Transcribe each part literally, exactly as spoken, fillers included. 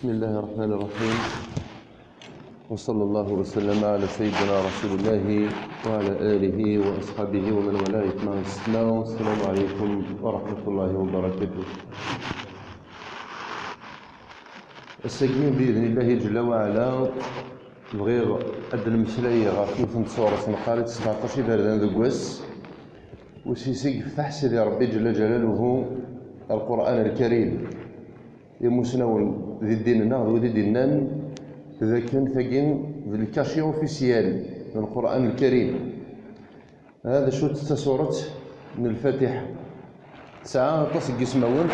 بسم الله الرحمن الرحيم. وصلى الله وسلم على سيدنا رسول الله وعلى آله وأصحابه ومن والاه أجمعين. السلام عليكم ورحمة الله وبركاته. Ass-agi, بإذن الله جل وعلا, bɣiɣ ad d-nemmeslay ɣef yiwet n tsuret neqqar-itt sbeɛṭac iberdan deg wass, ussid i yefteḥ Sidi Ṛebbi Ǧella Ǧalaluhu Lqur'an Lkarim. Imusnawen di ddin-nneɣ d wid i d-innan d akken tagi d le cachet officiel n Lqur'an Lkarim. Ha d acu-tt tasuret n Lfatiḥa. Tesɛa aṭas n yismawen,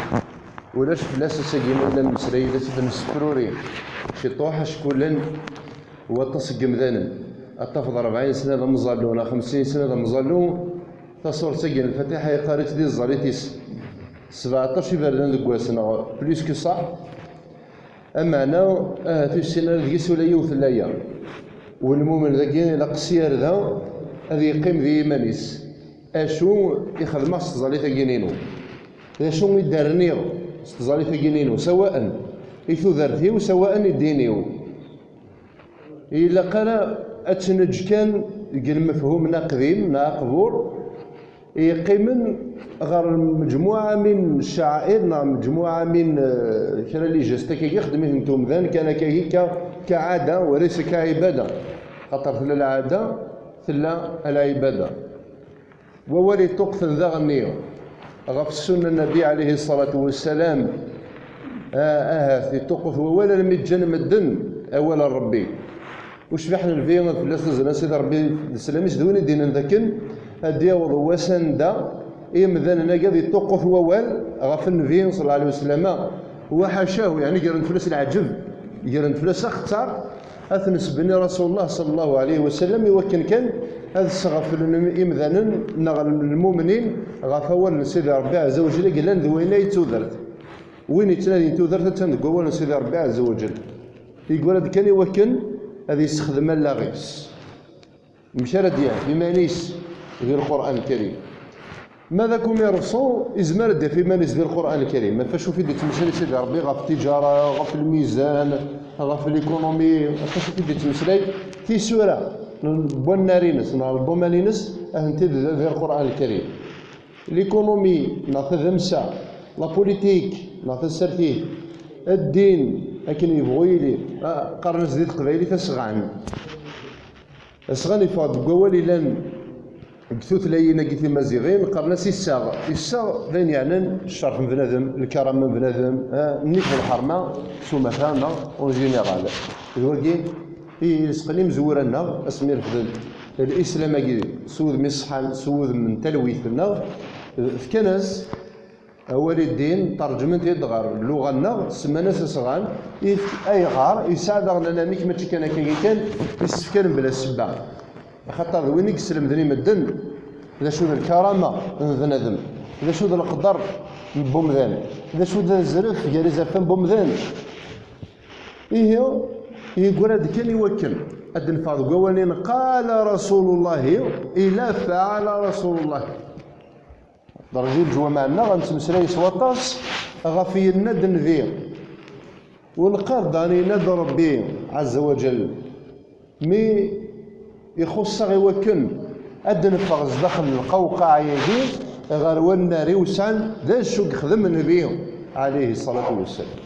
ulac fell-as ass-agi ma nella nemmeslay d acu d-nessefruri ciṭuḥ, acku llan waṭas n yemdanen. Ad tafeḍ rebɛin sna d amẓallu neɣ xemsin sna d amẓallu, tasuret-agi n Lfatiḥa yeqqar-itt di tẓallit-is sbeɛṭac iberdan deg wass neɣ plus que ça. Ameɛna, ahat ur yessin ara deg-s ula yiwet n laya. U lmumen dagi ilaq s yarda ad yeqqim di yiman-is. Acu i xedmeɣ s tẓallit-agi-inu? D acu i d-rniɣ s tẓallit-agi-inu, sawaɛen i tudert-iw, sawaɛen i ddin-iw? Ilaq ara ad tt-neǧǧ kan deg lmefhum n aqdim neɣ aqbur, yeqqimen ɣer mejmuɛa min ccaɛir neɣ mejmuɛa min, eh, kra n les gestes akkagi xedmen-iten umdan kan akkagi ka, ka ɛada, walaysa ka ɛibada. Xaṭer tella lɛada, tella lɛibada. Wawal iṭuqqten daɣenni ɣef ssunna n Nnbi ɛalayhi ṣṣalatu wassalam, ah, ahat iṭuqqet wawal armi ǧǧan medden awal n Ṛebbi. Ucbiḥ n Nnbi, fell-as tazzla n Sidi Ṛebbi d sslam-is, d win i d-yennan dakken ad d-yaweḍ wass anda imdanen-agi ad iṭuqqet wawal ɣef Nnbi ṣalla Llahu ɛalayhi wa sallam, wa ḥacahu, yeɛni gren fell-as leɛǧeb, gren fell-as axeṭṭar, ad t-nesbenni Rasulullah ṣalla Llahu ɛalayhi wa sallam i wakken kan ad sɣeflen imdanen neɣ lmumnin ɣef awal n Sidi Ṛebbi ɛezza wa jell i yellan d wayen ay d tudert. Win yettnadin tudert attan deg wawal n Sidi Ṛebbi ɛezza wa jell. Yeggra-d kan i wakken ad yessexdem allaɣ-is. Amek ara d-yaf iman-is di Lqur'an Lkarim? Ma d akum ireṣṣu, izmer ad d-yaf iman-is di Lqur'an Lkarim. Ɣef acu i d-yettmeslay Sidi Ṛebbi? Ɣef ttiǧara, ɣef lmizan, ɣef l'économie, ɣef acu i d-yettmeslay? Tisura n wannar-ines neɣ lḍuman-ines, atenti di, di Lqur'an Lkarim. L'économie neɣ tadamsa, la politique neɣ tasertit, ddin, akken yebɣu yili, ah, qqaren-as di teqbaylit asɣan. Asɣan yeffeɣ-d deg wawal yellan deg tutlayin-agi timaziɣin, qqaren-as iseɣ. Iseɣ d ayen yeɛnan ccerf n bnadem, lkarama n bnadem, ah, nnif d lḥerma s umata neɣ en général. D wagi i yesqen imezwura-nneɣ asmi refden Lislam-agi s wudem iṣeḥḥan, s wudem n talwit-nneɣ, fkan-as awal i ddin, ṭerǧmen-t-id ɣer lluɣa-nneɣ, semman-as asɣan, if-, ayɣer, yesɛa daɣen anamek, mačči kan akkagi kan, yessefk ad nebla ssebba. Axaṭer d win i yeslemden i medden d acu d lkarama n bnadem, d acu d leqder n bumdan, d acu d azref gar izerfan n bumdan. Ihi, yeggra-d kan i wakken ad d-neffeɣ deg wawal-nni n qala Rasulullahi ila faɛala Rasulullahi. Derǧi leǧwameɛ-nneɣ ad nettmeslay s waṭas ɣef yenna-d Nnbi. U neqqar-d daɣen yenna-d Ṛebbi ɛezza wa ǧell. Mi ixuṣṣ-aɣ i wakken ad d-neffeɣ zdaxel n lqawqaɛ-agi ɣer wannar iwesɛen, d acu i yexdem Nnbi ɛalayhi ṣṣalatu wassalam.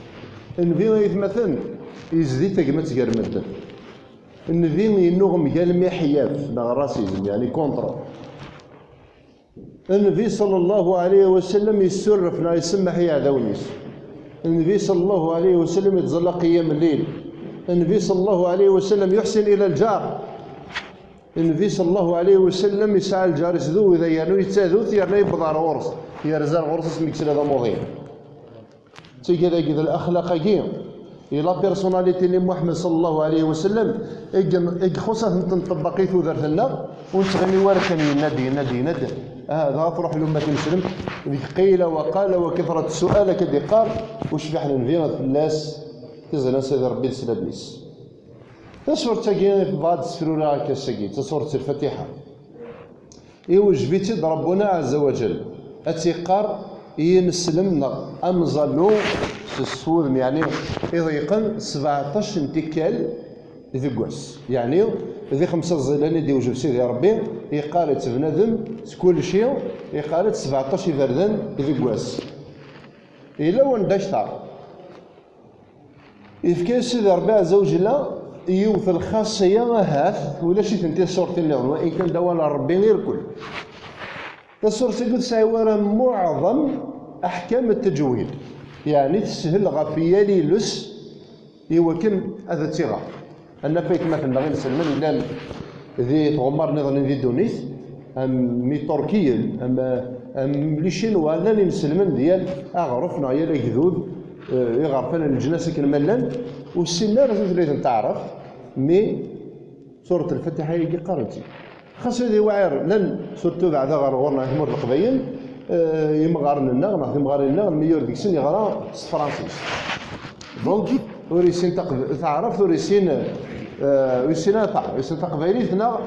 Nnbi, aytmaten, yezdi tagmat gar medden. Nnbi yennuɣ mgal miḥyaf neɣ racisme, yeɛni contre. Nnbi ṣalla Llahu ɛalayhi wa sallam yessuref neɣ isemmeḥ i yiɛdawen-is. Nnbi ṣalla Llahu ɛalayhi wa sallam yettẓalla qiyam lleyl. Nnbi ṣalla Llahu ɛalayhi wa sallam yuḥsin ila lǧar. Nnbi ṣalla Llahu ɛalayhi wa sallam yesɛa lǧar-is d uday, yernu yettadut, yerna yewweḍ ar ɣur-s, yerza ar ɣur-s asmi yesla d amuḍin. D tigad-agi d laxlaq-agi i la personnalité n Muḥemmed ṣalla Llahu ɛalayhi wa sallam i ixuṣṣ ad tent-nṭebbeq i tudert-nneɣ, ur nettɣimi wara kan yenna-d, yenna-d, yenna-d. Ah, dɣa truḥ lumma tineslemt deg qila wa qala wa kathrat ssu'al akka d-iqqar, ucbiḥ n Nnbi fell-as tiẓla n Sidi Ṛebbi d sslam-is. Tasuret-agi bɣa ad d-sefruriɣ akka ass-agi, d tasuret Lfatiḥa. Iwejjeb-itt-id Rabbuna ɛezza wa ǧell, ad tt-iqqar i yineslem neɣ amẓallu s wudem, yeɛni iḍeyqen sbeɛṭac n tikkal deg wass. Yeɛni di xemsa ẓẓilan i d-iwjeb Sidi Ṛebbi, yeqqar-itt bnadem s kulci, yeqqar-itt sbeɛṭac iberdan deg wass. Yella wanda akteṛ. Yefka-yas Sidi Ṛebbi Ɛezza wa Ǧella yiwet lxaṣṣiya ahat ulac-itent i tṣurtin nniḍen, wa in kan d awal n Ṛebbi irkel. Taṣurt-agi ur tesɛi wara muɛḍem aḥkam n teǧwid, yeɛni teshel ɣef yal iles i wakken ad tt-iɣer. Ad naf aytmaten-nneɣ inselmen llan di tɣemmar nniḍen di ddunit, am Iṭurkiyen, am, am Licinwa, llan inselmen di yal aɣref neɣ yal agdud, eh, iɣerfan n leǧnas akken ma llan, ur ssinen ara tutlayt n taɛrabt, mi Surat Lfatiḥa-agi qqaren-tt-id. Xas ad iwaɛir, llan surtout beɛda ɣer ɣur-neɣ i tmurt n Leqbayel, eh, imɣaren-nneɣ neɣ timɣarin-nneɣ, lmiyur deg-sen yeɣra s tefransist. Donc, ur yessin taqb-, taɛrabt, ur yessin, eh, ur yessin ara taɛrabt, yessin taqbaylit neɣ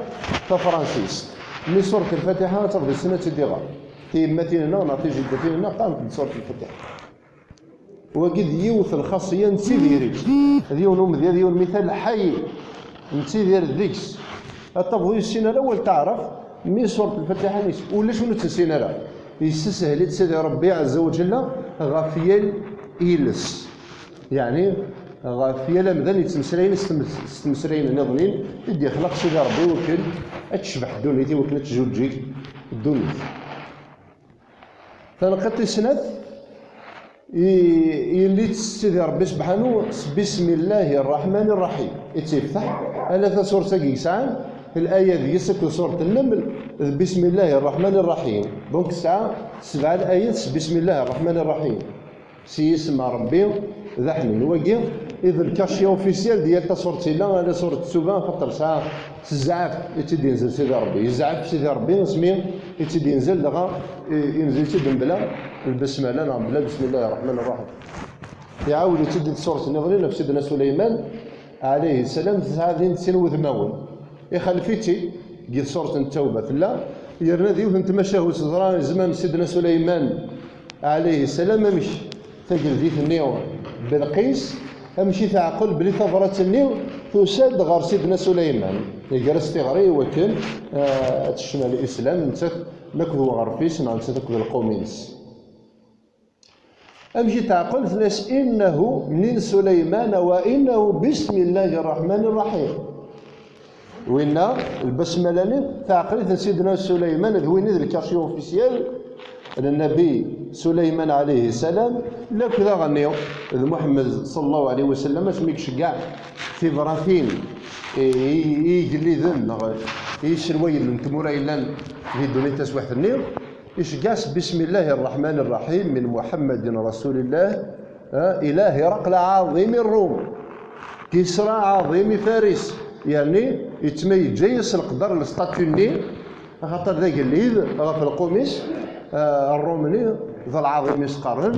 tafransist. Mi surat Lfatiḥa ad tafeḍ yessen ad tt-id-iɣer. Tiyemmatin-nneɣ neɣ tijiddatin-nneɣ qqarent-d surat Lfatiḥa. Wagi d yiwet lxaṣṣiya n Sidi Ṛebbi. D yiwen umedya, d yiwen mital ḥay n Sidi Ṛebbi deg-s. Ad tafeḍ ur yessin ara awal taɛrabt, mi surat Lfatiḥa-nni ulac win ur tt-nessin ara. Yesseshel-itt Sidi Ṛebbi Ɛezza wa Ǧella ɣef yal iles. Yeɛni, ɣef yal amdan yettmeslayen s tmes-, s tmeslayin nniḍen i d-ixleq Sidi Ṛebbi i wakken ad tecbeḥ ddunit, i wakken ad tǧuǧǧeg ddunit. Taneqqiṭ tis snat, i-, yelli-tt Sidi Ṛebbi Sebḥanu s Bismillahi Ṛṛeḥmani Ṛṛeḥim i tt-yefteḥ, ala taṣurt-agi yesɛan laya deg-s akked surat Nnml d Bismillahi Ṛṛeḥmani Ṛṛeḥim. Donc tesɛa sebɛa layat s Bismillahi Ṛṛeḥmani Ṛṛeḥim. S yisem n Ṛebbi d aḥnin. Wagi i d lkaci officiel di yal taṣurt yella, ala surat Ttuba, xaṭer tesɛa s zzɛaf i tt-id-yenzel Sidi Ṛebbi. Yezɛef Sidi Ṛebbi asmi i tt-id-yenzel, dɣa i-, yenzel-itt-id mebla lbesmala neɣ mebla Bismillahi Ṛṛeḥmani Ṛṛeḥim. Iɛawed-itt-id di tṣurt nniḍen ɣef Sidna Suleyman ɛalayhi ssalam, tesɛa din sin wudmawen. Ixalef-itt-id deg tṣurt n Ttawba tella, yerna d yiwet n tmacahut teḍra i zzman n Sidna Suleyman ɛalayhi ssalam, amek tageldit-nni Belqis, amek i teɛqel belli tabrat-nni tusa-d ɣer Sidna Suleyman, iger-as tiɣri i wakken, eh, ad tekcem ɣer Lislam, nettat akked weɣref-is, neɣ nettat akked lqum-ines. Amek i teɛqel? Tenna-yas: "Innahu min Suleyman wa innahu bismillahi rrahmani rrahim." Winna, lbasmala-nni, teɛqel-iten Sidna Suleyman, d win i d lkaci officiel n Nnabi Suleyman ɛalayhi ssalam, lakk daɣen-nni d Muḥemmed ṣalla Llahu ɛalayhi wa sallam, asmi i iceggeɛ tibratin i, i, i yigelliden neɣ i yiselwayen n tmura yellan di ddunit taswiɛt-nni, iceggeɛ s Bismillahi rrahmani rrahim, min Muḥemmadin rasulillah, eh, ila Hiraqla ɛaḍimi Ṛṛum, Kisra ɛaḍimi Faris, yeɛni yettma yeǧǧa-yas leqder, lestatu-nni, axaṭer d agellid ɣef lqum-is, eh, Ṛṛumni d lɛaḍim i s-qqaren,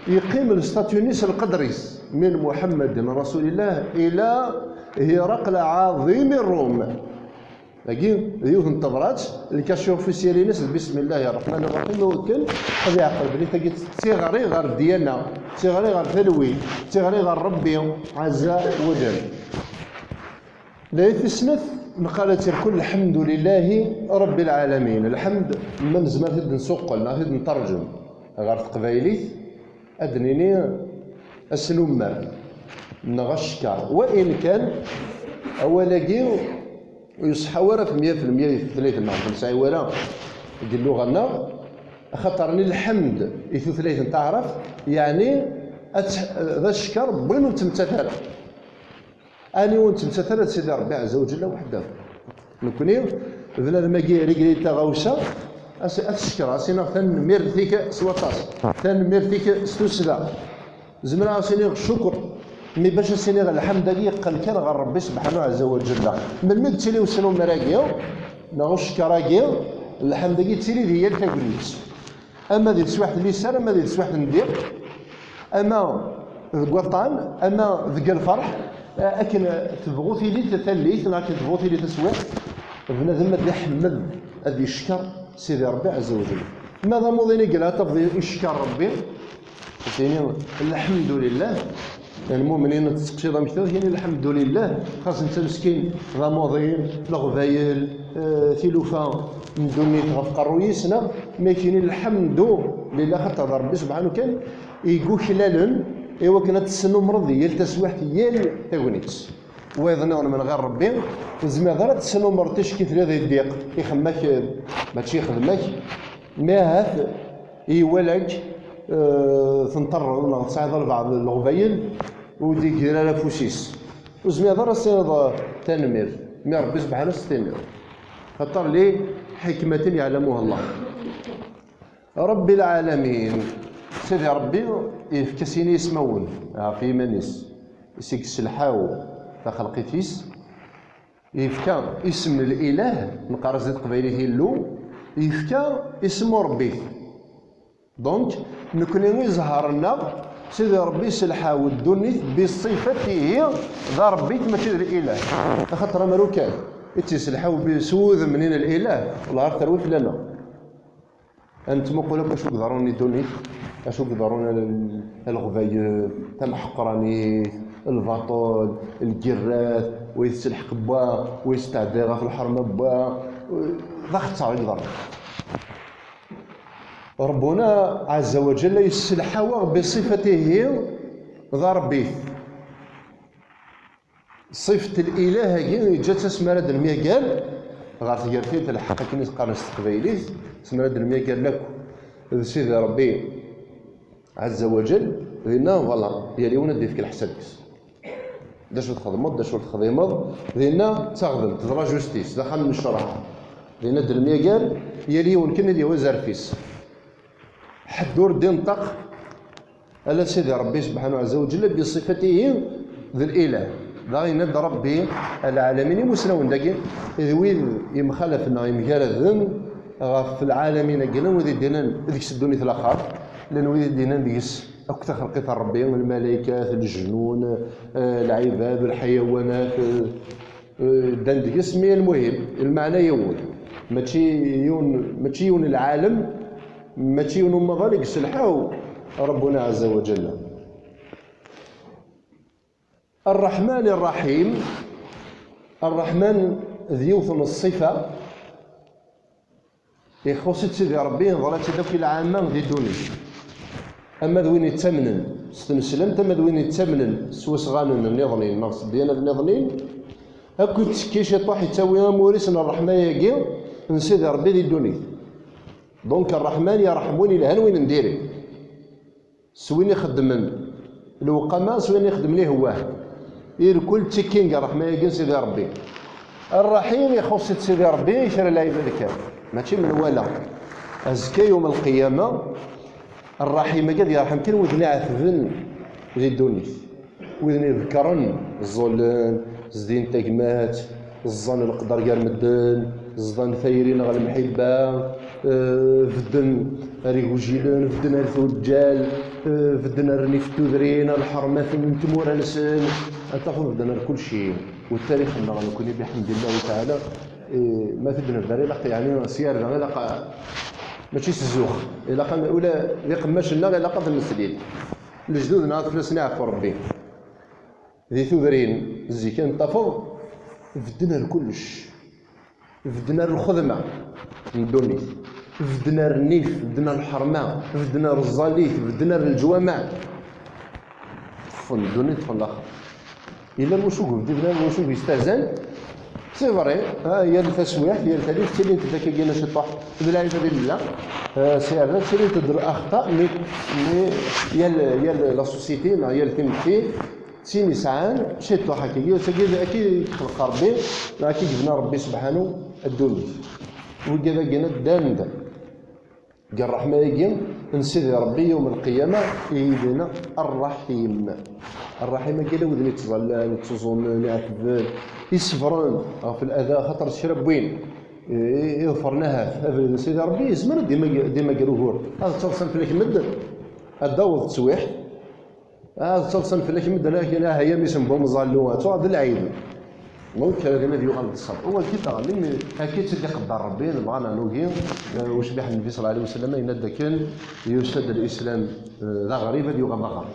yeqqim lestatu-nni s lqedr-is, min Muḥemmadin rasulillah ila Hiraqla ɛaḍimi Ṛṛum. Dagi, d yiwet n tebrat, lkaci officiel-ines d Bismillahi rrahmani rrahim, i wakken ad yeɛqel belli tagi d tiɣri ɣer ddyana, d tiɣri ɣer talwit, d tiɣri ɣer Ṛebbi ɛazza wa jal. Layat tis snat, neqqar-tt irkul: "Lḥemdu lillahi Ṛebbil ɛalamin." Lḥemd, ma nezmer ad t-id-nsuqqel neɣ ad t-id-nterǧem ɣer teqbaylit, ad d-nini asnummer neɣ acekkeṛ. Wa in kan awal-agi ur iṣeḥḥa wara f mya f lmya di tutlayt-nneɣ, ur nesɛi wara deg lluɣa-nneɣ, axaṭer-nni lḥemd i tutlayt n taɛrabt, yeɛni ad t-, d acekkeṛ n win ur nettmettat ara. Ani ur nettmettat ara d Sidi Ṛebbi ɛezza wa ǧella weḥdahu. Nekni, bnadem-agi irregret taɣawsa, as-, ad t-cekkreɣ, ad s-iniɣ: "Tanemmirt-ik s waṭas, tanemmirt-ik s tussda." Zemreɣ ad s-iniɣ ccuker, mi bac ad s-iniɣ lḥemd-agi yeqqen kan ɣer Ṛebbi sebḥanu ɛezza wa ǧella. Melmi d-ttili usnummer-agi, neɣ ucekkeṛ-agi, lḥemd-agi yettili di yal tagnit. Ama di teswiɛt n liser, ama di teswiɛt n ddiq, ama deg waṭṭan, ama deg lferḥ, akken tebɣu tili tallit, neɣ akken tebɣu tili teswiɛt, bnadem ad iḥemmed, ad icekkeṛ Sidi Ṛebbi ɛezza wa ǧella. Ma d amuḍin i yella, ad tafeḍ icekkeṛ Ṛebbi, Tini, lḥemdulillah. Lmumnin ad testeqsiḍ amek tini, lḥemdulillah. Xas netta meskin, d amuḍin, leɣbayel, eh, tilufa n ddunit ɣef qerru-is, neɣ ma kini lḥemdulillah, xaṭer d Ṛebbi subḥanu kan i yuklalen i wakken ad tesnumreḍ di yal taswiɛt, yal tagnit. Wayeḍ nniḍen menɣir Ṛebbi, ur tezmireḍ ara ad tesnumreḍ ticki tliḍ i ddiq, ixemma-k, eh, mačči ixdem-ak, mi ahat iwala-k, eh, tenṭerreḍ neɣ tesɛiḍ albaɛḍ n leɣbayel, ur d-igir ara afus-is. Ur tezmireḍ ara ad s-tiniḍ, eh, tanemmirt, mi Ṛebbi subḥanu ad s-tiniḍ. Xaṭer li ḥikmatin yeɛlamuha Allah. Ṛebbi lɛalamin, Sidi Ṛebbi yefka sin yismawen ɣef yiman-is, i s-yesselḥaw taxelqit-is, yefka isem n lilah, neqqar-as di teqbaylit Illu, yefka isem uṛebbit. Donc, nekni iẓher-nneɣ, Sidi Ṛebbi yesselḥaw ddunit biṣifatihi d aṛebbit, mačči d lilah. Axaṭer amaru kan i tt-yesselḥaw bi-, s wudem-nni n lilah, wellah ar terwi fell-aneɣ. Ad nettmuqul akk acu i iḍerrun i ddunit, acu i iḍerrun a l-, a leɣbayel, tameḥqranit, lbaṭel, lgirrat, wa yettelḥeq n wa, wa yesteɛday ɣef lḥerma n wa, d axeṭṭar i iḍerrun. Ṛebbuna ɛezza wa ǧalla yesselḥaw-aɣ biṣifatihi d aṛebbit. Ṣifet lilah-agi yeǧǧa-tt asmi ara d-nemyagal ɣer tgertilt n lḥeqq, akken i s-qqaren s teqbaylit, asmi ara d-nemyagal akk d Sidi Ṛebbi ɛezza wa ǧell, dinna, voilà, yal yiwen ad d-yefk leḥsab deg-s. D acu txedmeḍ, d acu ur txedimeḍ, dinna d taɣdemt, d la justice, d axxam n ccreɛ. Dinna d-nemyagal, yal yiwen kan ad yawi azref-is. Ḥedd ur d-inṭeq ala Sidi Ṛebbi subḥanahu ɛezza wa ǧell biṣifatihi d lilah. Dɣa yenna-d Ṛebbi lɛalamin, imusnawen dagi, d wid yemxalafen neɣ yemgaraden ɣef lɛalamin-agi, llan wid i d-yennan deg-s ddunit laxert, llan wid i d-yennan deg-s akk taxelqit n Ṛebbi, lmalaykat, leǧnun, eh, lɛibad, lḥayawanat, eh, Eh, ddan deg-s, mi lmuhim, lmeɛna yiwen. Mačči yiwen, mačči yiwen lɛalem, mačči yiwen umaḍal i yesselḥaw Ṛebbuna ɛezza wa ǧalla. Ṛṛeḥman Ṛṛaḥim, Ṛṛeḥman d yiwet n ṣṣifa, ixuṣ-itt Sidi Ṛebbi, yeḍra-tt-id akk i lɛamma di ddunit. Ama d win yettamnen s tneslemt, ama d win yettamnen s wesɣanen nniḍnin neɣ s ddyanat nniḍnin, akk yettekki ciṭuḥ, yettawi amur-is n ṛṛeḥma-agi n Sidi Ṛebbi di ddunit. Donc, Ṛṛeḥman yerḥem win yelhan, win n diri. S win ixeddmen lewqama, s win ixeddmen ihewwah. Irkul ttikking ṛṛeḥma-agi n Sidi Ṛebbi. Ṛṛaḥim ixuṣ-it Sidi Ṛebbi i kra n lɛibad kan, mačči menwala. Azekka yawm lqiyama, Ṛṛaḥim-agi ad yerḥem kan widen iɛetben di ddunit. Widen iḍekkren, ẓẓullen, zdin tagmat, ẓẓan leqder gar medden, ẓḍan tayri neɣ lemḥibba, eh, bedden ar igujilen, bedden ar tuǧǧal, eh, bedden ar nnif n tudrin, ar lḥermat n tmura-nsen, ad tafeḍ bedden ar kulci. U tarix-nneɣ nekni, biḥemdillahi taɛala, eh, ma t-id-nebder ilaq, yeɛni, s yarda ilaq, mačči s zzux, ilaq ad, ula d iqemmacen-nneɣ ilaq ad ten-neslil. Lejdud-nneɣ ad fell-asen iɛfu Rebbi. Di tudrin zik ad tafeḍ bedden ar kullec. Bedden ar lxedma n ddunit. Bedden ar nnif, bedden ar lḥerma, bedden ar ẓẓalit, bedden ar leǧwameɛ. Ṭṭfen ddunit, ṭṭfen laxert. Yella lmucug ur bedden ara, lmucug yestehzan. C'est vrai, ha, yal taswiɛt, yal tallit, ttilint-d akkagi ciṭuḥ d lɛibad i nella. Eh, s yarda, ttilint-d laxṭa, mais, mais yal, yal la société, neɣ yal timetti, d tin yesɛan ciṭuḥ akkagi, akkagi, akkagi i yexleq Ṛebbi, neɣ akkagi i yebna Ṛebbi subḥanu ddunit. Wigad-agi ddan-d deg ṛṛeḥma-agi n Sidi Ṛebbi yawm lqiyama, i yidina Ṛṛaḥim. Ṛṛaḥim-agi ala widen yettẓallan, yettuẓumen, iɛetben, iṣebren ɣef lada, xaṭer s kra n win i, i iḍefren ahat abrid n Sidi Ṛebbi, yezmer ad d-imag-, d-imager ugur. Ad ttaḍsan fell-ak medden, ad d-taweḍ teswiḥt, ad ttaḍsan fell-ak medden, akken, ah, ay a mmi-s n Bumẓallu, ad tuɣal d lɛib. Donc, kra din ad yuɣal d ṣṣber. Wagi daɣen, imi akka i tt-id-iqedder Rebbi, nebɣa neɣ nugi, eh, ucbiḥ Nnbi ṣalla Llahu ɛalayhi wa sallam, yenna-d akken yusa-d lislam, eh, d aɣrib, ad yuɣal d aɣrib.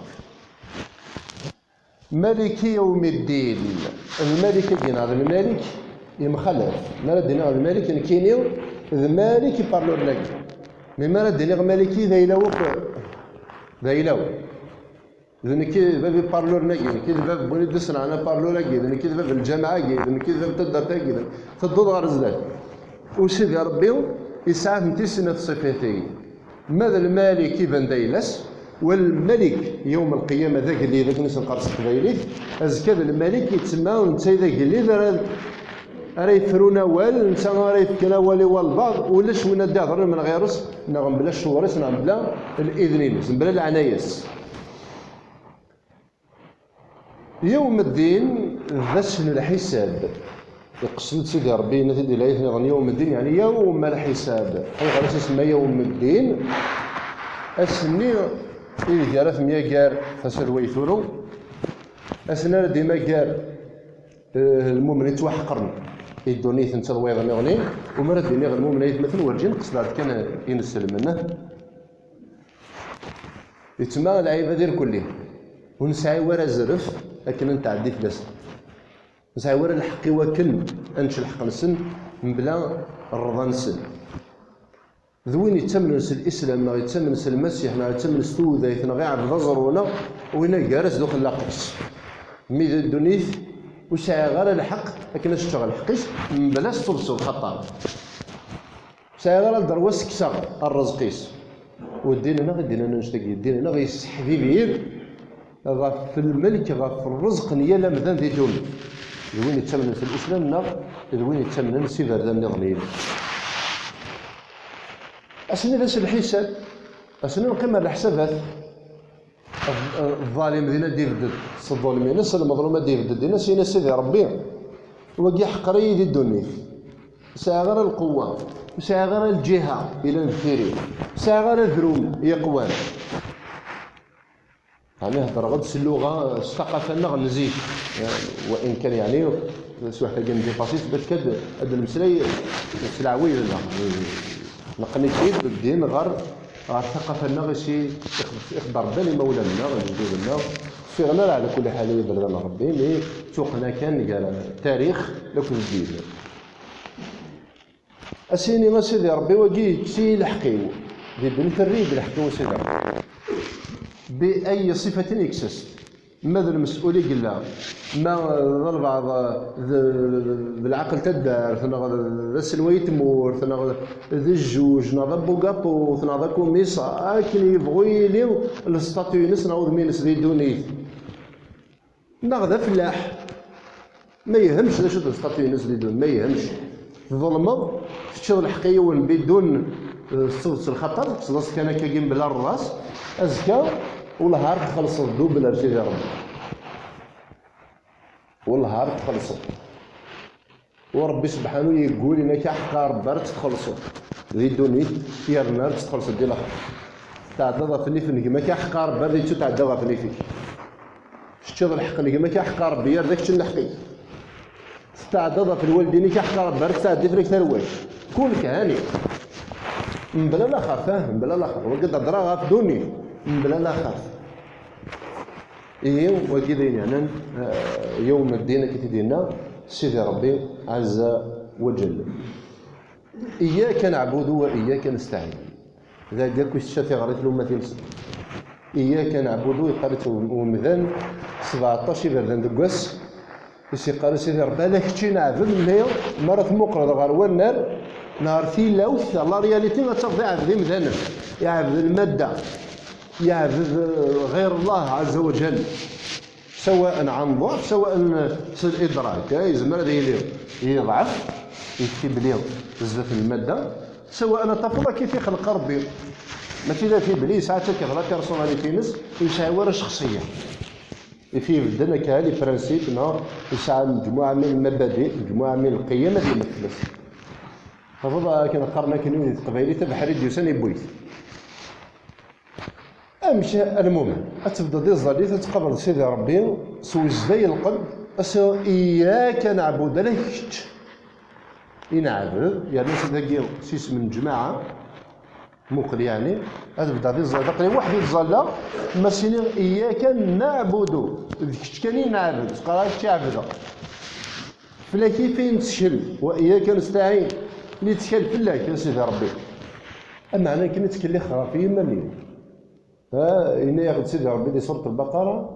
Maliki yawmiddin. Lmalik-agi neɣ d Lmalik yemxalaf. Mi ara d-iniɣ Lmalik, nekkini d Malik i parlur-nagi. Mi mi ara d-iniɣ Maliki, d ayla-w akk, d ayla-w. D nekk i d bab iparlur-agi, d nekk i d bab n win i d-iṣenɛen aparlur-agi, d nekk i d bab n lǧameɛ-agi, d nekk i d bab n taddart-agi. Tedduḍ ɣer zdat. U Sidi Ṛebbi yesɛa-tent i snat ṣṣifat-agi. Ma d Lmalik iban d ayla-s, wa Lmalik yawm lqiyama d agellid, akken i s-neqqar s teqbaylit, azekka d Lmalik, yettma netta i d agellid ara, ara yefrun awal, netta ara yefken awal i walbeɛḍ, ulac win ad d-ihḍren mebla ccewṛ-is, neɣ mebla ccewṛ-is, neɣ mebla lidn-ines, mebla leɛnaya-s. Yawm ddin d ass n lḥisab. Iqsed-d Sidi Ṛebbi, yenna-t-id di layat nniḍen, yawm ddin, yeɛni yawm lḥisab. Ayɣer i s-isemma yawm ddin? Ass-nni ideg ara temyagar tasa d way turew, ass-nni ara d-imagar, eh, lmumen yettwaḥeqren i ddunit netta d wayeḍ nniḍen, u mi ara d-iniɣ lmumen ay atmaten, werǧin qesdeɣ-d kan ineslmen. Yettma lɛibad irkelli, ur nesɛi wara azref akken ad netɛeddi fell-asen. Ur nesɛi wara lḥeqq i wakken ad nečč lḥeqq-nsen mebla rrḍa-nsen. D win yettamnen s Lislam, neɣ yettamnen s Lmasiḥ, neɣ yettamnen s tudayt, neɣ iɛebbed aẓru, neɣ win-agi gar-as d uxellaq-is. Mi di ddunit ur sɛiɣ ara lḥeqq akken ad s-ččeɣ lḥeqq-is mebla s tebṣelt, xaṭer sɛiɣ ara ddrew ad s-kkseɣ rrezq-is. U ddin-nneɣ i d-yennan annect-agi, ddin-nneɣ yesseḥbibir ɣef lmelk, ɣef rrezq n yal amdan di ddunit. D win yettamnen s Lislam neɣ d win yettamnen s iberdan nniḍen. Ass-nni d ass n lḥisab, ass-nni neqqim ar leḥsabat. Ḍḍalim din ad d-ibded s ḍḍulm-ines, lmeḍlum ad d-ibded din, ad s-yini: Sidi Ṛebbi, wagi ḥeqer-iyi di ddunit. Ur sɛiɣ ara lqewwa, ur sɛiɣ ara lǧiha yellan deffir-i, ur sɛiɣ ara adrum yeqwan. Ɛni heddreɣ-d s lluɣa, s taqafa-nneɣ n zik, wa in kan, yeɛni, s waḥed-agi n dépassé, bac ad, ad d-nemmeslay s leɛwayed-nneɣ. Neqqen-itt-id din ɣer, ɣer taqafa-nneɣ i s-, ixeddar Dan imawlan-nneɣ, lejdud-nneɣ. Ffiɣen ara ɛla kulli ḥal i iberdan n Ṛebbi, mi ttuqna kan gar tarix akked ddin. A s-yini: A Sidi Ṛebbi, wagi yekkes-iyi lḥeqq-iw. Di ddunit err-iyi-d lḥeqq-iw a Sidi Ṛebbi. Bi ay ṣifatin yekkes-as? Ma d lmes'ul i yella, ma d albeɛḍ d, d lɛaqel taddart, neɣ d aselway i tmurt, neɣ d jjuj, neɣ d abugaṭut, neɣ d akumis, akken yebɣu yili lestatu-ines neɣ udem-ines di ddunit. Neɣ d afellaḥ, ma yehmec d acu d lestatu-ines di ddunit, ma yehmec. Tḍelmeḍ, teččiḍ lḥeqq i yiwen bidun, eh, s tebet s lxaṭer, tekkseḍ-as kan akkagi mebla rrḍa-s, azekka, wellah ar txellṣeḍ dubel ar Sidi Ṛebbi. Wellah ar txellṣeḍ. U Ṛebbi sebḥanu yeggul, yenna-k: "Aḥeqq a Ṛebbi ar tt-txellṣeḍ di ddunit, yerna ar tt-txellṣeḍ di laxert." Tɛeddaḍ ɣef nnif n gma-k, aḥeqq a Ṛebbi ar yettutɛedda ɣef nnif-ik. Teččiḍ lḥeqq n gma-k, aḥeqq a Ṛebbi ar d ak-ččen lḥeqq-ik. Tetɛeddaḍ ɣef lwaldin-ik, aḥeqq a Ṛebbi ar tettɛeddi fell-ak tarwa-k. Kulk hani. Mebla laxert, ah, mebla laxert. Wagi d hedṛa ɣef ddunit, mebla laxert. Ihi, wagi d ayen yeɛnan, eh, yawm ddin, akka i t-id-yenna Sidi Ṛebbi ɛazza wa ǧell. Iyyaka na'budu wa iyyaka nesta'in. Dagi akk i tečča tiɣrit n ummat-ines. Iyyaka na'budu, yeqqar-itt umdan, sebɛeṭṭac iberdan deg wass, i s-yeqqar i Sidi Ṛebbi: "Ala kečč i neɛbed", nni, mi ara tmuqleḍ ɣer wannar, neɣ ɣer tilawt, la réalité, ad tafeḍ iɛbed imdanen, iɛbed lmadda, yeɛbed, eh, ɣir Allah ɛazza wa ǧall, sawaء ɛan ḍḍeɛf, sawaء s lidrak, eh, yezmer ad yili yeḍɛef, yettibli zdat n lmadda, sawaء ad tafeḍ akka i t-ixleq Ṛebbi. Mačči d afibli, yesɛa-tt akka d la personnalité-ines, ur yesɛi wara ccexṣiyya. I t-ibedden akka les principes, neɣ yesɛa mejmuɛa min lmabadi, mejmuɛa min lqiyam ad yemmet fell-as. Tafeḍ akken qqaren akken di teqbaylit, abeḥri d-yusan yewwi-t. Amek a lmumen? Ad tebdeḍ iẓẓal-it, ad tqableḍ Sidi Ṛebbi s wejday lqedd, Ass-a, iyyaka nɛbud, ala kečč i neɛbed, yerna s dagi s isem n lǧemaɛa, muqel yeɛni, ad beddeɣ di ẓẓallat, aql-i weḥd-i ẓẓalleɣ, ma s-iniɣ iyyaka naɛbudu, d kečč kan i neɛbed, ur qqareɣ ara kečč i ɛebdeɣ. Fell-ak i fi nettkel, wa iyyaka nestaɛin, nettkal fell-ak, a Sidi Ṛebbi. Ameɛna akken i ttkellixeɣ ɣef yiman-iw. Ha, yenna-yaɣ-d Sidi Ṛebbi di surat Lbaqara,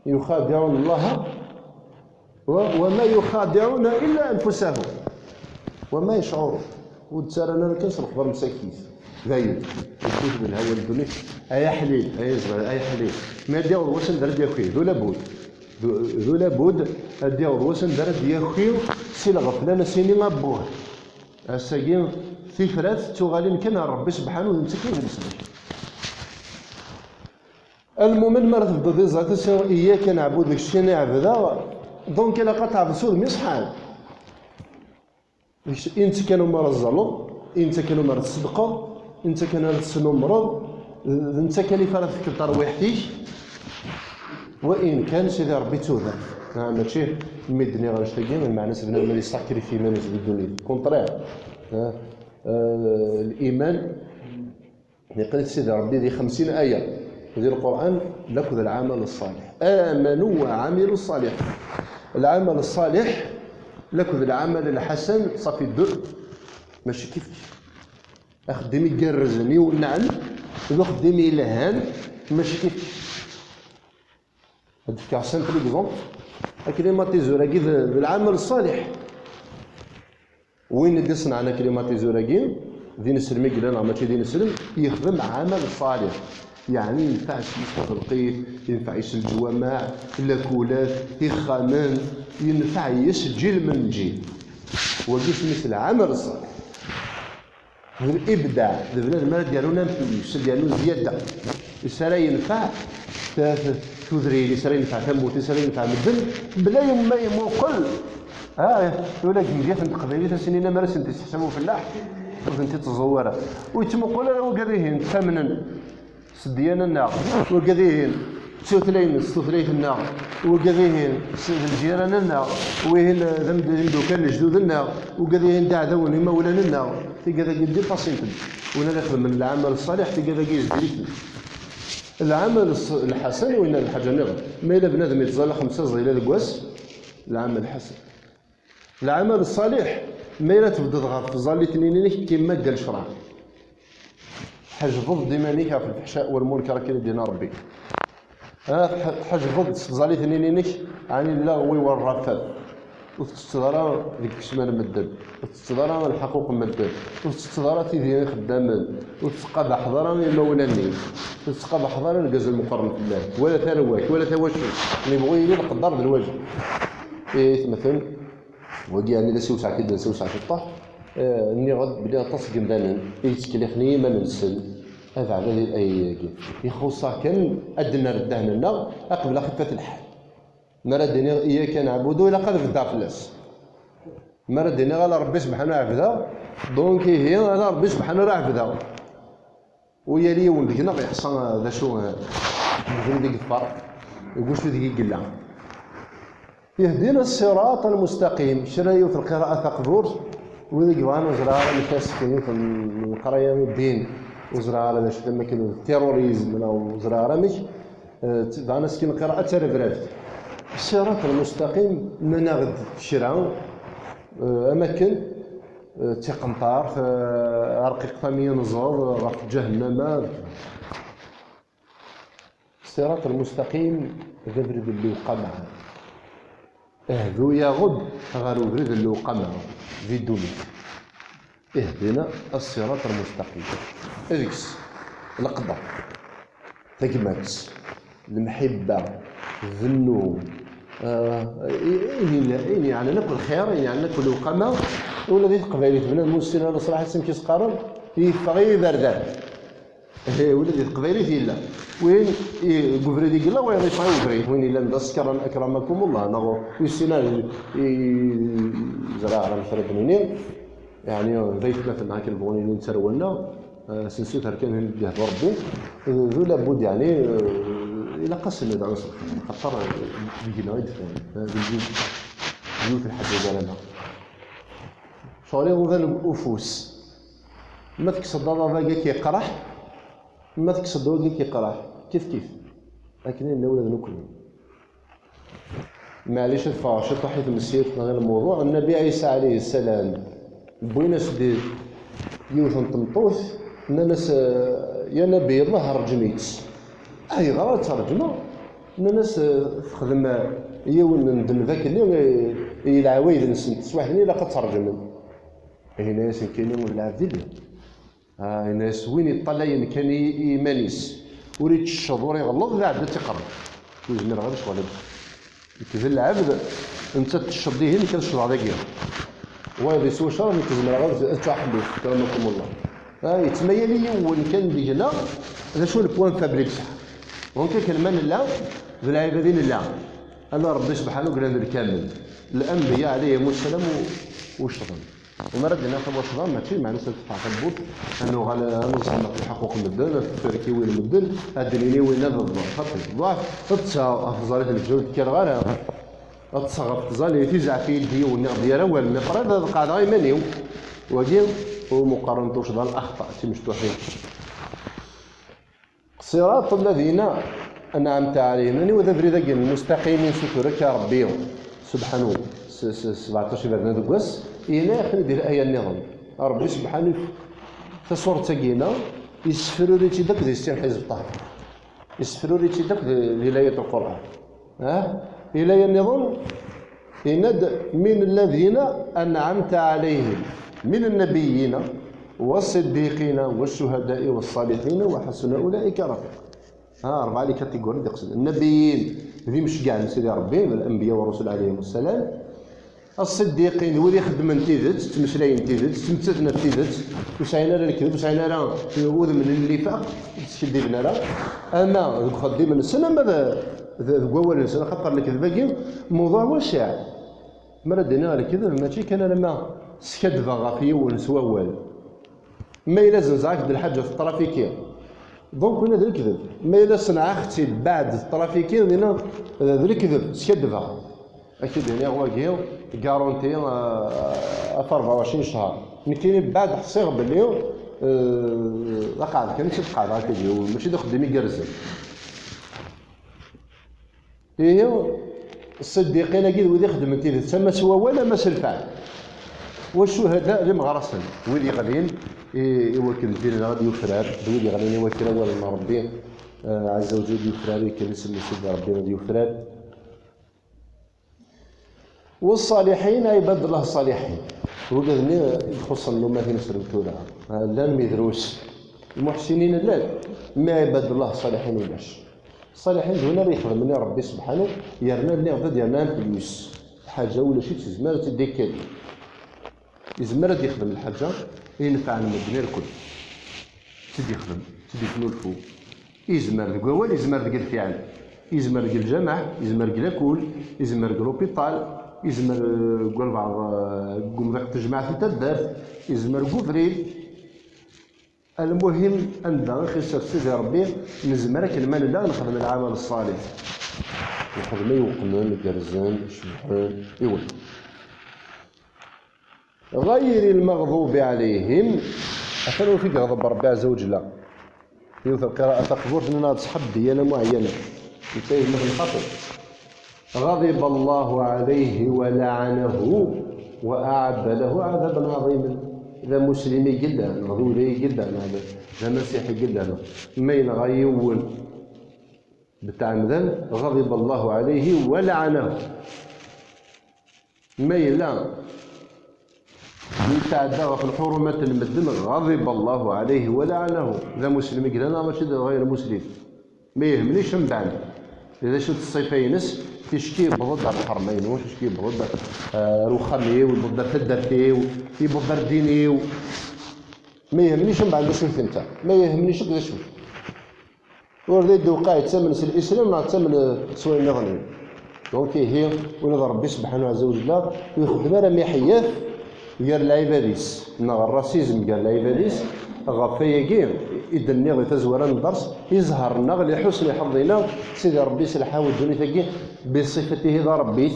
يخادعون الله و-، وما يخادعون إلا أنفسهم وما يشعرون. Ur d-ttarran ara kan s lexbar msakit. Dayen, yewwi-ten lhawa n ddunit. Ay aḥlil, ay aẓɣal, ay aḥlil. Mi ad d-yaweḍ wass anda ara d-yaki, d ulabud. D, d ulabud ad d-yaweḍ wass anda ara d-yaki si lɣefla, ad as-yini abbuh. Ass-agi, tifrat d tuɣalin kan ar Ṛebbi sebḥanu d netta kan i d leslak. Almumen, mi ara tebduḍ iẓẓa-t, iyyaka naɛbud, d kečč kan i ɛebdeɣ, donc ilaq ad tɛebdeḍ s udem iṣeḥḥan. D kečč, i netta kan umi ara tẓalleḍ, i netta kan umi ara tṣeddqeḍ, i netta kan ara tesnumreḍ, d netta kan i ara tefkeḍ tarwiḥt-ik. Wa in kan Sidi Ṛebbi d tudert. Ah, mačči mi d-nniɣ annect-agi, lmeɛna-s bnadem ad yessakrifyi iman-is di ddunit. Contraire. Ah, ah, liman, yeqqel-it Sidi Ṛebbi di xemsin aya di Lqur'an, lakked lɛamal ṣṣaliḥ. Amanu wa ɛamilu ṣṣaliḥ. Lɛamal ṣṣaliḥ lakked lɛamal lḥasan, ṣafi deux. Mačči kif kif. Axeddim igerrzen, iwennɛen, d uxeddim yelhan, mačči kif kif. Ad d-fkeɣ simple exemple. Aklimatizur-agi d, d lɛamal ṣṣaliḥ. Win i d-iṣenɛen aklimatizur-agi, d ineslem i yellan neɣ mačči d ineslem, yexdem ɛamal ṣṣaliḥ. Yeɛni yenfeɛ s yis lxelqit, yenfeɛ-is leǧwameɛ, lakulat, ixxamen, yenfeɛ-is lǧil n lǧil. Wagi isem-is lɛamal ṣṣaliḥ. D libdaɛ, d bnadem ara d-yerrun un plus, ad d-yernu zzyada. Is ara yenfeɛ ta-, ta-, tudrin, is ara yenfeɛ tamurt, is ara yenfeɛ medden, bla ma imuqel. Ah, ula deg temdint n teqbaylit, ad s-inin amar ad sent-iseḥsab ufellaḥ, ur tent-itteẓẓu ara. Ur yettmuqul ara wigad-ihin ttamnen s ddiyana-nneɣ, wigad-ihin ttutlayen s tutlayt-nneɣ, wigad-ihin s, d lǧiran-nneɣ, wihin d amd-, d imeddukal n lejdud-nneɣ, wigad-ihin d aɛdawen imawlan-nneɣ. Tigad-agi ddipasint-d. Win ara ixedmen lɛamal ṣṣaliḥ, tigad-agi yezdel-iten. Lɛamal ṣ-, lḥasan, winna d lḥaǧa nniḍen. Ma yella bnadem yettẓalla xemsa ẓẓayla deg wass, lɛamal lḥasan. Lɛamal ṣṣaliḥ, ma yella tebded ɣef tẓallit-nni-inek, kimma dda lecṛeɛ. Tḥejbeḍ-d iman-ik ɣef lfeḥcaɛ wal munker akken i d-yenna Ṛebbi. Ah, tḥ-, tḥejbeḍ-d s tẓallit-nni-inek ɛni lleɣwi war rafat. Ur tettetteḍ ara deg ikesma n medden, ur tettetteḍ ara lḥaquq n medden, ur tettetteḍ ara tidi ixeddamen, ur tettqabaḥeḍ ara imawlan-ik, ur tettqabaḥeḍ ara argaz lmeqren fell-ak, wala tarwa-k, wala tawacult. Nebɣu yili leqder d lwajeb. I aytmaten, wagi yeɛni d asiwseɛ kan, d asiwseɛ ciṭṭaḥ. Eh, nniɣ-d belli aṭas n yemdanen i yettkellixen i yiman-nsen, abeɛda di laya-agi. Ixuṣṣ-aɣ kan ad d-nerr ddehn-nneɣ aqbel axifat lḥal. Mi ara d-iniɣ iyyaka nɛbudu, ilaq ad beddeɣ fell-as. Mi ara d-iniɣ ala Ṛebbi sebḥanu ɛebdeɣ, donc ihi ala Ṛebbi sebḥanu ara ɛebdeɣ. U yal yiwen deg-neɣ yeḥṣa d acu, eh, deg wid i yeḍfer, deg wacu deg i yella. Ihdina ṣṣiraṭ al-mustaqim, kra yiwet lqira'a taqburt, wid i yebɣan ur ẓriɣ ara amek ad sken yiwet n leqraya n ddin, ur ẓriɣ ara d acu d amakken d terrorisme, neɣ ur ẓriɣ ara amek, eh, bɣan ad sken lqira'a d tarebrabt. Ṣṣiraṭ al-mustaqim, nnan-aɣ-d kra, eh, amakken, eh, d tiqenṭart, eh, arqiqet am yinẓeḍ, ɣef ǧahennama. Ṣṣiraṭ al-mustaqim d abrid n lewqama. Hdu-yaɣ-d ɣer ubrid n lewqama di ddunit. Ihdina ṣṣiraṭ al-mustaqim. Deg-s leqder, tagmat, lemḥibba, ddnub, eh, ayen yella, ayen yeɛnan akk lxir, ayen yeɛnan akk lewqama, ula di teqbaylit, bnadem ur yessin ara leṣlaḥ-is amek i s-qqaren, yeffeɣ i yiberdan. Eh, ula di teqbaylit yella. Win i, deg ubrid i yella, wayeḍ yeffeɣ i ubrid. Win yellan d asekran, akramakumullah, neɣ ur yessin ara, i, ẓriɣ ara amek ara d-nini, yeɛni, d aytmaten akken bɣun inin ttarwan-nneɣ, eh, s nsuter kan ayen d-yehdu Ṛebbi, d, d ulabud, yeɛni, eh, Ilaq-asen ad ɛusen, xaṭer deg-neɣ i d-ffɣen, deg yiwet, deg yiwet n lḥaǧa gar-aneɣ. Ccɣel iḍudan ufus. Ma tekkseḍ aḍad-agi ad k-yeqreḥ, ma tekkseḍ wagi ad k-yeqreḥ, kif kif. Akken i nella ula d nekkni. Maɛlic, ad ffɣeɣ ciṭuḥ i tmsirt neɣ i lmuḍuɛ. Nnabi Ɛisa ɛalayhi ssalam, wwin-as-d yiwet n tmeṭṭut, nnan-as: "Ya Nabi Allah, rǧem-itt." "Ayɣer ad tt-rǧmeɣ?" Nnan-as: "Texdem yiwen n ddnub akkenni i, i leɛwayed-nsen, teswiɛt-nni ilaq ad tt-rǧmen." Yenna-yasen: "Nekkini d lɛebd i lliɣ." Ah, yenna-yas: "Win iṭṭalayen kan i, i yiman-is, ur ittecceḍ, ur iɣelleḍ, d aɛebd ad tt-iqerreb. Ur zmireɣ ad ccɣel ad." Nekk d lɛebd, netta tecceḍ ihi, nekk ad ccḍeɣ dagi. Wayeḍ yeswa ccer, nekk zemreɣ ad, ad ččeɣ ḥellu, akramakum Allah. Ah, yettmayal i yiwen kan deg-neɣ d acu n point faible i yesɛa. Donc akken ma nella, d lɛibad i nella. Ala Ṛebbi subḥanahu glan d lkamel. Lanbiya ɛalayhimu ssalam u, u ccḍen. Wamma ara d-iniɣ tawacḍa, mačči meɛna-s ad tefteḥ tawwurt, ad nuɣal ad neẓẓem ɣef lḥeqquq n medden, ɣef tferkiwin n medden, ad d-nini winna d ḍḍeɛ. Xaṭi, ḍḍeɛ, ṭṭseɣ ɣef tẓallit n lǧal ur d-kkreɣ ara. Ṭṭseɣ ɣef tẓallit, izɛef-iyi-d yiwen, nniɣ-d yir awal, nniɣ qrib ad qeɛdeɣ iman-iw. Wagi, ur muqaren tuccḍa, lexṭa, d timecṭuḥin. صراط الذين أنعمت عليهم. Aniwa d abrid-agi n lmustaqimin, sutur akka Rebbi subḥanu, s, s, sbeɛṭac iberdan deg wass, yenna-yaɣ-ten-id di laya nniḍen. Rebbi subḥanu, tasuret-agi-ina, yessefruri-tt-id akk di sin Ḥizb Ṭaher. Yessefruri-tt-id akk di, di layat Lqur'an. Ha? Di laya nniḍen, yenna-d: من الذين أنعمت عليهم من النبيين والصديقين والشهداء والصالحين وحسن أولئك رفيقا. Ha, rebɛa les catégories d-iqsed. Nnabiyyin, d imceggɛen n Sidi Ṛebbi, d الأنبياء والرسل عليهم السلام. الصديقين, d wid ixeddmen tidet, ttmeslayen tidet, ttmettaten ɣef tidet, ur sɛin ara lekdeb, ur sɛin ara udem n nnifaq, ur skiddiben ara, ama deg uxeddim-nsen, ama d, d, deg wawal-nsen, axaṭer lekdeb-agi, mewḍuɛ wasiɛ. Mi ara d-iniɣ lekdeb, mačči kan alamma skaddbeɣ ɣef yiwen s wawal. Ma yella zzenzeɣ-ak-d lḥaǧa teṭṭrafiki, donc winna d lekdeb. Ma yella senɛeɣ-tt-id beɛd teṭṭrafiki, dinna d lekdeb, skaddbeɣ. Ad k-id-iniɣ wagi, garanti, ah, ɣef rebɛa u ɛecrin ccher. Nekkini beɛd ḥṣiɣ belli, eh, d aqeɛd kan i tt-id-qeɛdeɣ akka d yiwen, mačči d axeddim igerrzen. Ihi, ṣṣiddiqin-agi d wid ixeddmen tidet, ama s wawal, ama s lfeɛl. Wa ccuhada d imeɣrasen, wid yeɣlin i, i wakken din ad yufrar, d wid yeɣlin i wakken awal n Ṛebbi, eh, ɛezza wa jal, ad yufrar, i wakken isem n Sidi Ṛebbi ad yufrar. Wa ṣṣaliḥin, ɛibad Llah ṣṣaliḥin. Wigad-nni i ixuṣṣen lumat i nesrem tura. Eh, llan mi drus. Lmuḥsinin llan, mi ɛibad Llah ṣṣaliḥin ulac. Ṣṣaliḥin d win ara ixedmen i Ṛebbi sebḥanu, yerna nniɣ-d ad yerna en plus. Lḥaǧa ulac-itt, izmer ad tt-id-ikkel. Izmer ad yexdem lḥaǧa inefɛen medden irkel. Tt-id-yexdem, tt-id-yesnulfu. Izmer deg wawal, izmer deg lfiɛl. Izmer deg lǧameɛ, izmer deg lakul, izmer deg lupiṭal, izmer, eh, deg walbeɛḍ, eh, deg umḍiq n tejmaɛt n taddart, izmer deg ubrid. Almuhim, anda i ɣ-isers Sidi Ṛebbi, nezmer akken ma nella nexdem lɛamal ṣṣaliḥ. Nexdem ay weqmen, gerrzen, cebḥen, iwen. غير المغضوب عليهم. Atan ur t-id-iɣḍeb Ṛebbi ɛezza wa jella. Yiwet lqira'a taqburt, nnan-aɣ-d ṣṣeḥ ddiyana muɛeyyana. Netta yezmer lxaṭi. غضب الله عليه ولعنه وأعد له عذابا عظيما. D amuslim i yellan, neɣ d uday i yellan, neɣ d, d amasiḥi i yellan. Ma yenɣa yiwen betɛemdan, غضب الله عليه ولعنه. Ma yella yetɛedda ɣef lḥurumat n medden, غضب الله عليه ولعنه. D amuslim i yellan, neɣ mačči d ɣayr muslim. Ma yehmel-ik mbeɛd d acu-tt ṣṣifa-ines, ticki yewweḍ-d ar lḥerma-inu, ticki yewweḍ-d, eh, ar uxxam-iw, yewweḍ-d ar taddart-iw, yewweḍ-d ar ddin-iw. Ma yehmel-ik mbeɛd d acu-t netta, ma yehmel-ik akk d acu-t. Ur d idewqaɛ yettamen s lislam neɣ yettamen s wayen nniḍen. Donc ihi, ula d Ṛebbi subḥanahu ɛezza wa jella, ur ixeddem ara miḥeyyaf gar lɛibad-is, neɣ rrasizm gar lɛibad-is, Ɣef wayagi i d-nniɣ di tazwara n dders, iẓher-nneɣ li ḥusni ḥeḍḍina, Sidi Ṛebbi s lḥaw ddunit-agi, bi ṣifatihi d aṛebbit,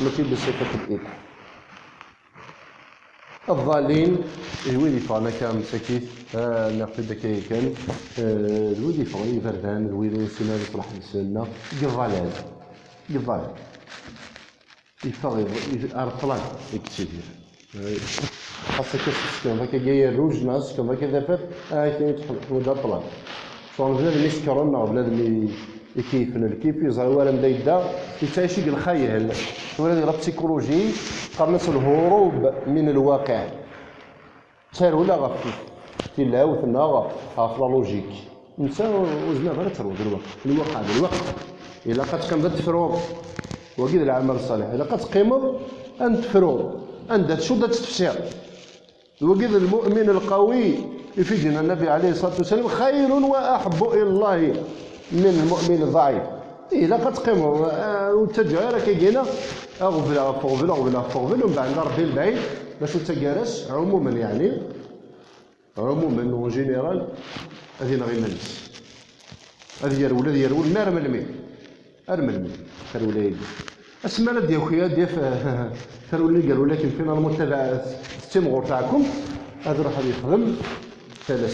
mačči bi ṣifat l-ilah. Ḍḍalin, d wid yeffɣen akka msakit, ah, neɣ-t-id akka yakan, eh, d wid yeffɣen i iberdan, d wid ur nessin ara leṣlaḥ-nsen, deg ḍḍalal, deg ḍḍalal. Yeffeɣ, yef-, ar ṭṭlam i yettidir. Eh, xas akka tsekneḍ akka yaya rruj, neɣ tsekneḍ akka tafat, ah, akken i tḥuǧ ar ṭṭlam. Ccɣel bnadem isekren neɣ bnadem i, ikeyfen lkif, yeẓra war anda yedda, yettɛici deg lxayal. Tura di la psychologie, qqaren-as lhurub min lwaqiɛ. Tarewla ɣef tilawt neɣ ɣef la logique. Netta ur zmireḍ ara ad terwel d lweqt. Lweqt d lweqt. Ilaq ad teqqimeḍ ad tefruḍ. Wagi d lɛamal ṣṣaliḥ. Ilaq ad teqqimeḍ ad tefruḍ. Anda tcuddeḍ ad tefsiḍ. D wagi d lmu'min lqawi. Ifi d-yenna Nnabi ɛalayhi ṣṣalatu wassalam: "Xayrun wa aḥebbu ila Llahi min lmu'min ḍɛif." Ilaq ad teqqimeḍ, eh, ur ttaǧǧa ara akka gina, aɣbel ɣef uɣbel, aɣbel ɣef uɣbel, umbeɛd Ṛebbi mebɛid, d acu d taggara-s, ɛumumen, yeɛni, ɛumumen, en général, ad ineɣ iman-is. Ad yerwel, ad yerwel, mi ar melmi? Ar melmi? Tarewla-agi. Asmi ara d-yaki, ad d-yaf, tarewla i yerwel akken, finalement, ad tettimɣur taɛkumt, ad iruḥ ad yexdem tala-s.